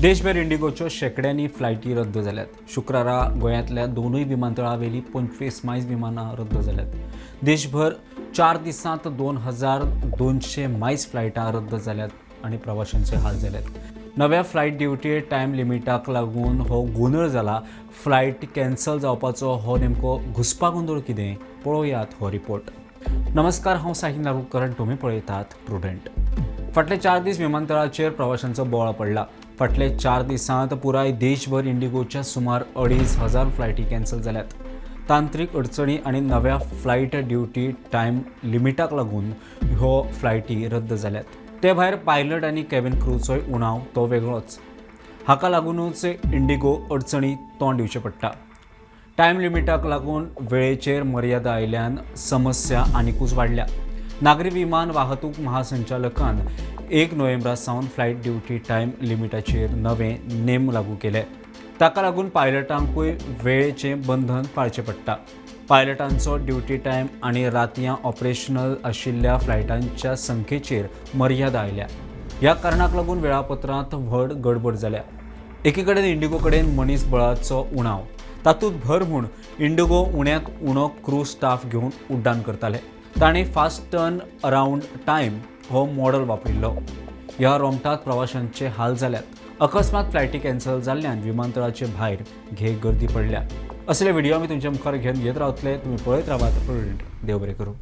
देशभर इंडिगोच्यो शेंकड्यांनी फ्लायटी रद्द जाल्यात. शुक्रारा गोंयांतल्या दोनूय विमानतळावेली 25 मायज विमानां रद्द जाल्यात. देशभर 4 दिसांत 2200 मायज फ्लायटां रद्द जाल्यात आनी प्रवाशांचे हाल जाल्यात. नव्या फ्लायट ड्युटी टायम लिमिटाक लागून हो गोंदळ जाला. फ्लायट कॅन्सल जावपाचो हो नेमको घुस्पागोंदळ कितें, पळोवयात हो रिपोर्ट. नमस्कार, हांव साहिल नारुलकर आनी तुमी पळयतात प्रुडंट. फाटले 4 दीस विमानतळाचेर प्रवाशांचो बोवाळ पडला. फाटले 4 दिसांत पुराय देशभर इंडिगोच्या सुमार 2500 फ्लायटी कॅन्सल जाल्यात. तांत्रीक अडचणी आनी नव्या फ्लायट ड्युटी टायम लिमिटाक लागून ह्यो फ्लायटी रद्द जाल्यात. ते भायर पायलट आनी कॅबिन क्रूचोय उणाव तो वेगळोच. हाका लागुनूच इंडिगो अडचणी तोंड दिवचें पडटा. टायम लिमिटाक लागून वेळेचेर मर्यादा आयिल्ल्यान समस्या आनिकूच वाडल्या. नागरी विमान वाहतूक महासंचालकान 1 नोव्हेंबरा सावन फ्लायट ड्युटी टायम लिमिटाचेर नवे नेम लागू केले. ताका लागून पायलटांकूय वेळेचें बंधन पाळचें पडटा. पायलटांचो ड्युटी टायम आनी रातयां ऑपरेशनल आशिल्ल्या फ्लायटांच्या संख्येचेर मर्यादा आयल्या. ह्या कारणाक लागून वेळापत्रांत व्हड गडबड जाल्या. एकी कडेन इंडिगो कडेन मनीस बळाचो उणाव, तातूंत भर म्हूण इंडिगो उण्यांत उणो क्रू स्टाफ घेवन उड्डाण करताले. ताणें फास्ट टर्न अरावंड टायम हो मॉडल वापरिल्लो. ह्या रोमटात प्रवाशांचे हाल जाल्यात. अकस्मात फ्लायटी कॅन्सल जाल्ल्यान विमानतळाचे भायर घे गर्दी पडल्या. असले व्हिडिओ आमी तुमच्या मुखार घेवन येत रावतले. तुमी पळयत रावात प्रुडंट. देव बरें करूं.